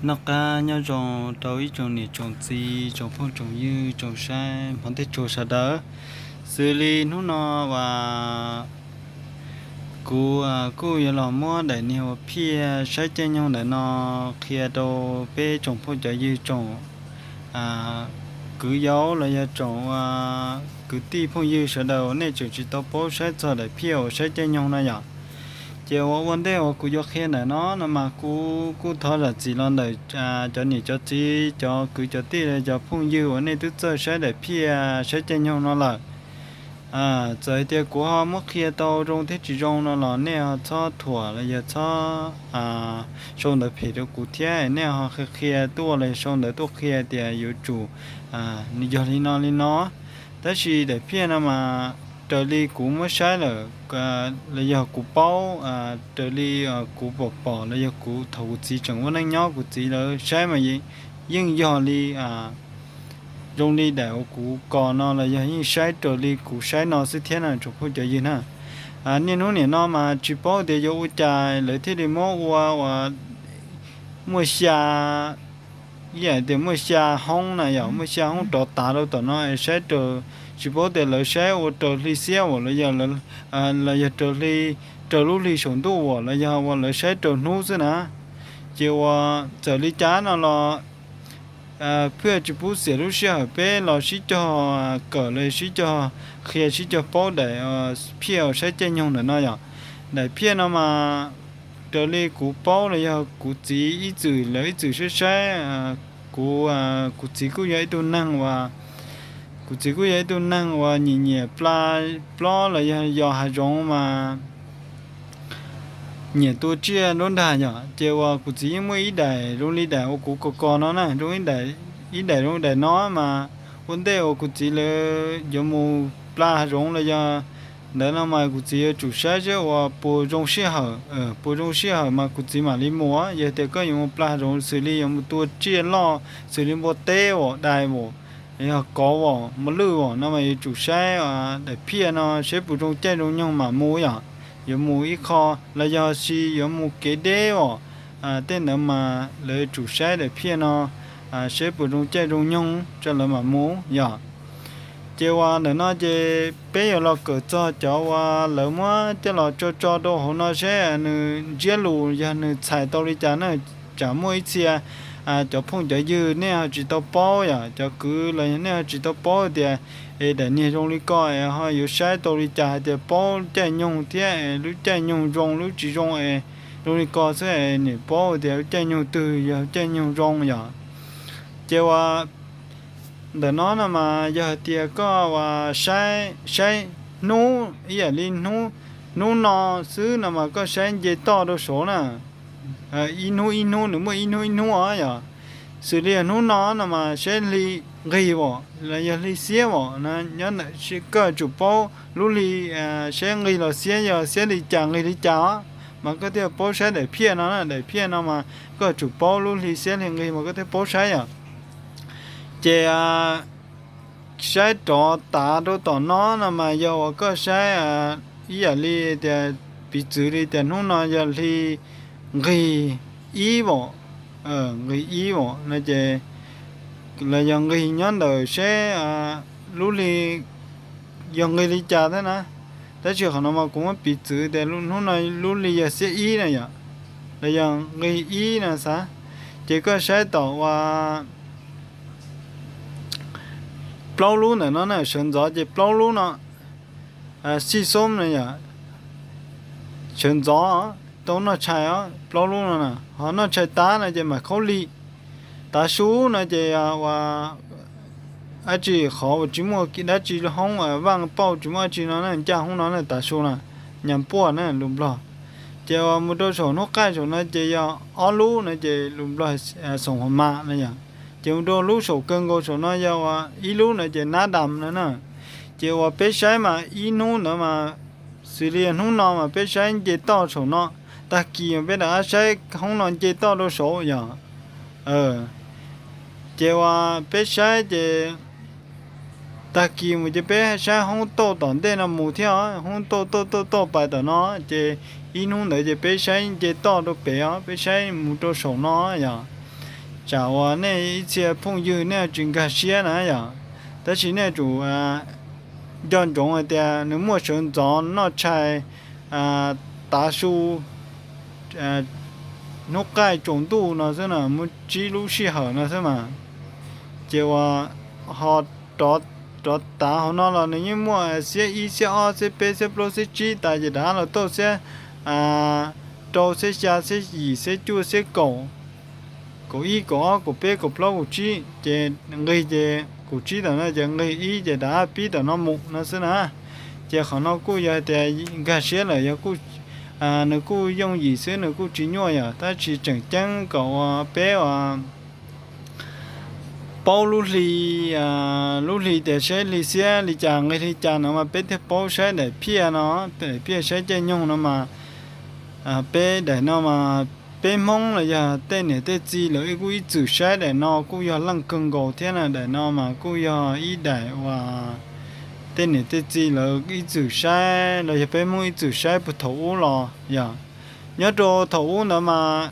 Noj qab nyob zoo rau ib tsoom niam tsoom txiv, tsoom phooj tsoom ywg, tsoom saib hmov thiab tshua sawv daws. Xws li hnub no uas kuv kuj yuav los muab daim niag uas phiaj saib caij nyoog ntawm no qhia rau peb tsoom phooj cov ywg, tsoom kwv yau los yog tsoom kwv tij phooj ywg sawv daws uas nej tseem tsis tau paub saib txog daim phiaj uas saib caij nyoog no yom. Ces uas ua ntej uas kuv yuav qhia ntawm no no mas kuv kuj thov zam txim los ntawm cov niam cov txiv, cov kwv cov tij, cov phooj ywg uas nej twb txawj saib daim phiaj saib caij nyoog no lawm. Txawm hais tias kuv ho muab qhia tau zoo thiab tsis zoo no los nej ho txhob thuam los yog txhob sau ntawv phem rau kuv thiab, nej ho qhia qhia tuaj los yog sau ntawv tuaj qhia tias yuav tsum yog li no li no. Tab sis daim phiaj no mas raws li kuv muab saib lawm los yog kuv paub, raws li kuv pom pom los yog kuv thaum kuv txiv tseem ua neej nyob kuv txiv lawv saib mas yeej yog li zoo li daim uas kuv kos no los yog yeej saib raws li kuv saib no xwb thiab na tsoom phooj cov ywg na. Niaj hnub niam no mas tsis paub tias yuav ua cas lawv thiaj li muab ua uas muaj xya, ib yam tias muaj xya hoob na yom, muaj xya hoob rov tav rau tom no es saib raws, tsis paub tias lawv saib ua raws hli xiab as los yog, los yog raws hli, raws lub hli saum ntuj as los yog uas lawv saib raws hnub xwb na. Ces uas txawm li cas no los phaj tsis pub xiam lub sij hawm peb los sib cog kawm los sib cog qhia sib cog paub daim phiaj uas saib caij nyoog ntawm no yom. Daim phiaj no mas raws li kuv paub los yog kuv txiv ib txwm lawv ib txwm saib saib, kuv, kuv txiv kuj yog ib tug neeg uas, kuv txiv kuj yog ib tug neeg uas nyiam nyiam pla plob los yog yos hav zoov mas nyiam tua tsiaj nruab nrag yom. Ces uas kuv txiv yeej muaj ib daim zoo li daim uas kuv kos kos no na, zoo ib daim zoo li daim no mas ua ntej uas kuv txiv lawv yuav mus pla hav zoov los yog ntawd no mas kuv txiv yuav tsum saib saib uas puas zoo sij hawm, puas zoo sij hawm mas kuv txiv mam li mus. Yog tias koj yuav mus pla hav zoov xws li yuav mus tua tsiaj loj xws li npua teb as, dais as, yog kov as, mos lwj as no mas yuav tsum saib daim phiaj no saib puas zoo caij zoo nyoog mam mus yom. Yuav mus ib qho los yog sis yuav mus kev deb as, tej ntawd mas lawv yuav tsum saib daim phiaj no saib puas zoo caij zoo nyoog tso lawv mam mus yom. Ces uas ntawm no ces peb yuav los kawm txog cov uas lawv muab coj los tso tso rau hauv no seb nws ntsiab lus yog nws txhais tau li cas na. Tsam muaj ib txhia cov phooj cov ywg nej ho tsis tau paub yom, cov kwv los yog nej ho tsis tau paub tias es daim niag zoo li ko es ho yuav saib tau li cas hais tias paub caij nyoog thiab es lub caij nyoog zoo lub tsis zoo es zoo li ko xwb es nim paub tias lub caij nyoog twg yog lub caij nyoog zoo yom. Ces uas ntawm no no mas yog hais tias koj uas saib, saib hnub ib yam li hnub no xwb no mas koj saib nce toj rau saud na, ib hnub ib hnub nws muaj ib hnub ib hnub os yom. Xws li yog hnub no no mas saib hli nqig as los yog hli xiab as na, nyob ntawm koj tsum paub lub hli saib nqig los xiab yog xiab li cas nqig li cas os, mas koj thiaj paub saib daim phiaj no na. Daim phiaj no mas koj tsum paub lub hli xiab hli nqig mas koj thiaj paub saib yom. Ces saib rov tav rau tom no no mas yog uas koj saib ib yam li tias piv txwv li tias hnub no yog hli nqig ib as, nqig ib as no ces los yog nqig nyob ntawm seb lub hli yog nqig li cas thiab na. Tab sis qhov no mas kuv muab piv txwv tias hnub no lub hli yog xiab ib na yom, los yog nqig ib no xav. Ces koj saib tom uas plaub lub ntawm no na, sawv ntxov ces plaub lub no, xij xoob na yom, sawv ntxov tau noj tshais os plaub lub no na, ho noj tshais tab no ces mam khaub lig, tav su no ces uas dab tsi qhov uas tsis muaj dab tsi hoob, vaaj pauj tsis muaj dab tsi no na, ncaj hoob no na tav su na, nyas puaj na lus Nplog. Ces uas mus rau saum hnub qaij saum no ces yog ob lub no ces lus Nplog xoom hua mam na yom. Ces mus rau lub saum kawg nkaus saum no yog uas ib lub no ces nab dam no na. Ces uas peb saib mas ib hnub ntawd mas xws li hnub no mas peb saib nce toj saum no, tag kis peb rov qab saib hoob no nce toj rau saud yom. Ces uas peb saib ces tag kis mus ces peb saib hoob tauj tom ntej no mus thiab os, hoob tauj tauj tauj tauj pais tom no, ces ib hnub ntawd ces peb saib nce toj rau pem os, peb saib mus rau saum no yom. tsam uas nej ib txhia phooj ywg nej tsis nkag siab na yom. Tab sis nej yuav tsum nco ntsoov hais tias nws muaj sawv ntxov noj tshais tav su hnub qaij tsaus ntuj no xwb na, muaj tsib lub sij hawm no xwb mas. Ces uas ho rov tav hauv no los nws yeej muaj xiab ib, xiab ob, xiab peb, xiab plaub, xiab tsib tas ces rov los tau xiab rau, xiab xya, xiab yim, xiab cuaj, xiab kaum, kaum ib, kaum ob, kaum peb, kaum plaub, kaum tsib, ces nqig ces kaum tsib tom no ces nqig ib ces rov pib tom no mus no xwb na. Ces qhov no kuj yog hais tias nkag siab lawm, yog kuj nws kuj yooj yim xwb, nws kuj tsis nyuaj yom. Tab sis tseem ceeb kom uas peb uas paub lub hli, lub hli tias saib hli xiab li cas nqis li cas no mas peb thiaj paub saib daim phiaj no, daim phiaj saib caij nyoog no mas peb daim no mas peb Hmoob los yog tej niam tej txiv lawv kuj ib txwm saib daim no kuj yog leej kawg nkaus thiab na. Daim no mas kuj yog ib daim uas tej niam tej txiv lawv ib txwm saib los yog peb Hmoob ib txwm saib puag thaum ub los yog. Nyob rau thaum ub ntawd mas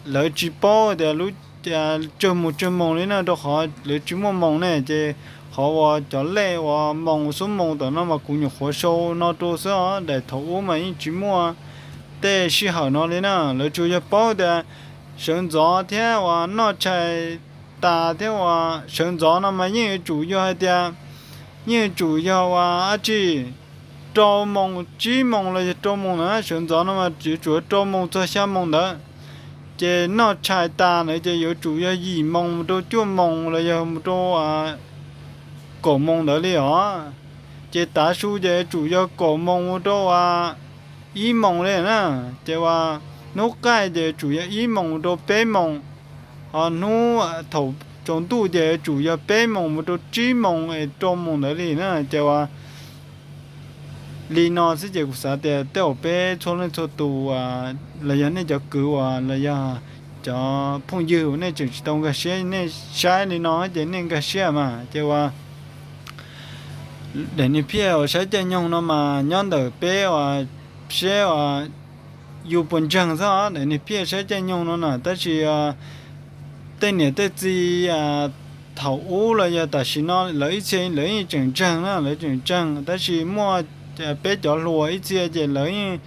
lawv tsis paub tias lub tsawg mus tsawg moos li na, rau qhov lawv tsis muaj moos ne, ces qhov uas cov lej uas moos xub moos tom no mas kuv nyuam qhuav sau no rau xwb os. Daim thaum ub mas yeej tsis muaj tej sij hawm no li na. Lawv tsuas yog paub tias sawv ntxov thiab uas noj tshais tas thiab uas sawv ntxov no mas yeej yuav tsum yog hais tias yeej yuav tsum yog uas dab tsi rau moos, tsib moos los yog rau moos na, sawv ntxov no mas yuav tsum rau moos txog xya moos ntawd. Ces noj tshais tas ntawd ces yuav tsum yog yim moos mus rau cuaj moos los yog mus rau kaum moos ntawd li os. Ces tav su ces yuav tsum yog kaum moos mus rau ib moos li na. Ces uas hnub qaij ces yuav tsum yog ib moos mus rau peb moos. Ho hnub thaum tsaus ntuj ces yuav tsum yog peb moos mus rau tsib moos es rau moos ntawd li na. Ces uas li no xwb ces kuv xav tias tej zaum peb txhua leej txhua tus los yog nej cov kwv uas los yog cov phooj ywg uas nej tseem tsis tau nkag siab, nej saib li no ces nej nkag siab mas. Ces uas daim niag phiaj uas saib caij nyoog no mas nyob ntawm peb uas seb uas yus puas ntseeg xwb os. Daim niag phiaj saib caij nyoog no na, tab sis tej niam tej txiv thaum ub los yog tam sim no lawv ib txhia lawv yeej tseem ntseeg na, lawv tseem ntseeg, tab sis muaj peb cov hluas ib txhia ces lawv yeej,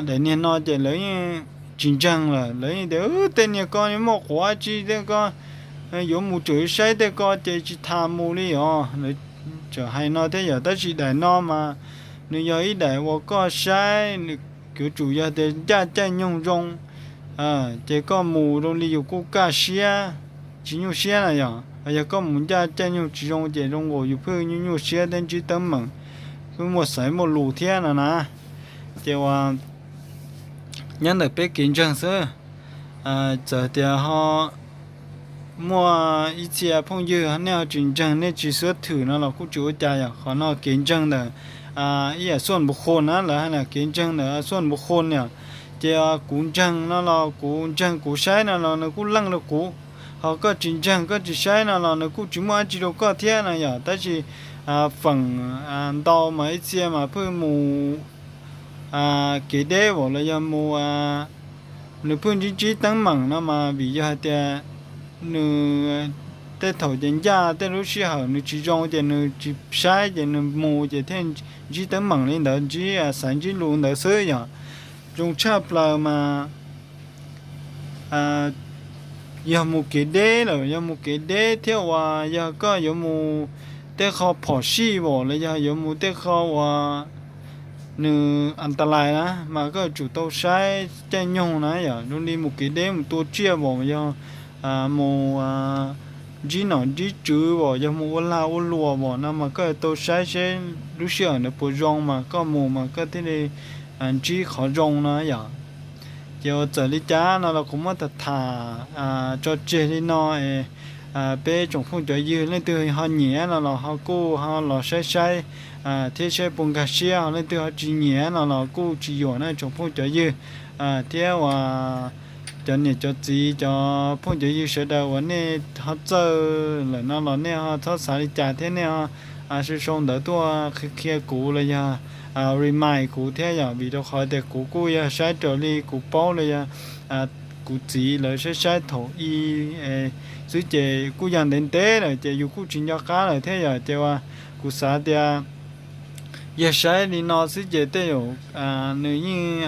daim niag no ces lawv yeej tsis ntseeg lawm. Lawv yeej tias tej niag ko muaj quav tsi tej ko, yuav mus tseem saib tej ko ces tsis tas mus li os. Lawv tseem hais no thiab yom. Tab sis daim no mas nws yog ib daim uas koj saib, yuav tsum yog tias ncaj caij nyoog zoo, ces koj mus zoo li yus kuj kaj siab, tsis nyuaj siab na yom. Yog koj mus ncaj caij nyoog tsis zoo ces zoo nkaus yus pheej nyuaj nyuaj siab thiab ntsib teeb meem, pheej muaj xaiv muaj lus thiab no na. Ces uas nyob ntawm peb kev ntseeg xwb. Txawm tias ho muaj ib txhia phooj ywg nej ho tsis ntseeg, nej tsis xub thwm no los kuj tsis ua cas yom. Qhov no kev ntseeg ntawm ib yam xuaj npuv qhuas na, lawv hais tias kev ntseeg ntawm xuaj npuv qhuas yom. Ces kuv ntseeg no los kuv ntseeg kuv saib no los nws kuj leej rau kuv. Ho koj tsis ntseeg koj tsis saib no los nws kuj tsis muaj dab tsi rau koj thiab no yom. Tab sis feem ntau mas ib txhia mas pheej mus kev deb vauv los yog mus, nws pheej ntsib ntsib teeb meem no mas vim yog hais tias nws tej thaum ces ncaj tej lub sij hawm nws tsis zoo ces nws tsis saib ces nws mus ces thiaj ntsib teeb meem li ntawd, ntsib xaiv ntsib lus ntawd xwb yom. Zoo tshaj plaws mas yog mus kev deb lawm, yog mus kev deb thiab uas yog koj yuav mus tej qho phom sij vauv los yog yuav mus tej qho uas nws an ta lais na mas koj yuav tsum tau saib caij nyoog na yom. Zoo li mus kev deb mus tua tsiaj vauv, yog mus ntsib nom ntsib tswv vauv, yog mus ua lag ua luam vauv no mas koj yuav tau saib seb lub sij hawm ntawd puas zoo mas koj mus mas koj thiaj li ntsib qhov zoo no yom. Ces uas txawm li cas no los kuv muab tham tham tso tseg li no es peb tsoom phooj cov ywg leej twg ho nyiam no los ho kuj ho los saib saib thiab saib puas nkag siab, ho leej twg ho tsis nyiam no los kuj tsis yuam na tsoom phooj cov ywg thiab uas cov niam cov txiv cov phooj cov ywg sawv daws uas nej ho txawj lawm no los nej ho txhob xav li cas thiab nej ho sau sau ntawv tuaj qhia qhia kuv los yog remind kuv thiab yom, vim rau qhov tias kuv kuj yog saib raws li kuv paub los yog kuv txiv lawv saib saib thaum i xwb ces kuj yog ntev ntev lawm ces yus kuj tsis nco qab lawm thiab yom. Ces uas kuv xav tias yog saib li no xwb ces tej zaum nws yeej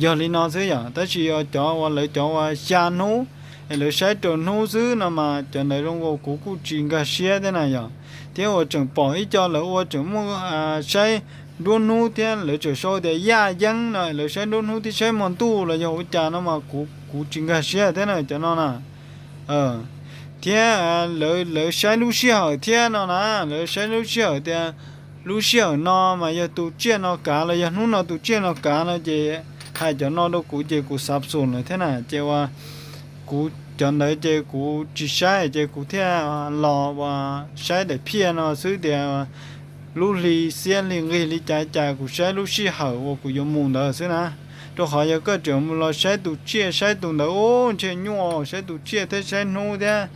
yog li no xwb yom. Tab sis cov uas lawv cov uas xya hnub es lawv saib rau hnub xwb no mas cov ntawd zoo nkaus kuv kuj tsis nkag siab thiab na yom. Thiab uas tseem pom ib co lawv ua tseem muaj saib nruab hnub thiab lawv tseem sau tias yaj yeeb no, lawv saib nruab hnub thiab saib hmo ntuj los yog ua cas no mas kuv kuv tsis nkag siab thiab na cov no na. Thiab lawv saib lub sij hawm thiab no na, lawv saib lub sij hawm tias lub sij hawm no mas yog tus tsiaj no kav los yog hnub no tus tsiaj no kav no ces hais cov no rau kuv ces kuv xav xum lawm thiab na. Ces uas kuv cov ntawd ces kuv tsis saib ces kuv thiaj los uas saib daim phiaj no xwb tias lub hli xiab hli nqig li cas cas kuv saib lub sij hawm uas kuv yuav mus ntawd xwb na. Rau qhov yog koj tseem mus los saib tus tsiaj saib tus ntawd ub ntshe nyuaj saib tus tsiaj thiab saib hnub thiab.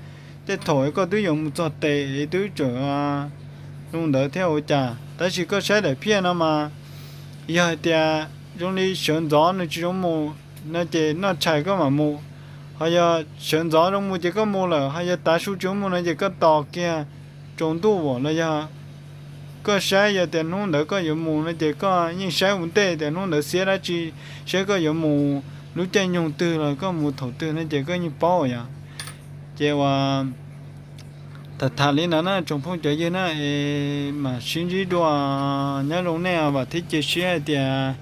Tej thaum koj twb yuav mus txog tes twb tseem zoo ntawd thiab ua cas. Tab sis koj saib daim phiaj no mas yog hais tias zoo li sawv ntxov nws tsis zoo mus no ces noj tshais koj mam mus. Ho yog sawv ntxov zoo mus ces koj mus lawm, ho yog tav su tsis zoo mus no ces koj tos kiag tsaus ntuj los yog koj saib yog tias hnub ntawd koj yuav mus no ces koj yeej saib ua ntej tias hnub ntawd xiab dab tsi, saib koj yuav mus lub caij nyoog twg los koj mus thaum twg no ces koj yeej paub yom. Ces uas tham tham li no na tsoom phooj cov ywg na, es mam sib ntsib dua. Nyob zoo nej, vam thiab cia siab hais tias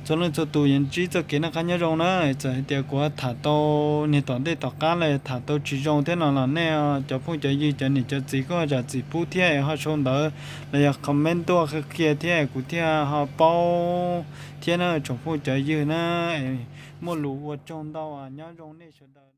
txhua leej txhua tus yuav ntsib txoj kev noj qab nyob zoo na. Txawm hais tias kuv tham tau niag tom ntej tom qab los tham tau tsis zoo thiab no los nej cov phooj cov ywg cov niam cov txiv kuj ho zam txim pub thiab es ho sau ntawv los yog comment tuaj qhia qhia thiab kuv thiaj ho paub thiab na tsoom phooj cov ywg na. Muaj lus ua tsaug ntau, nyob zoo nej sawv daws.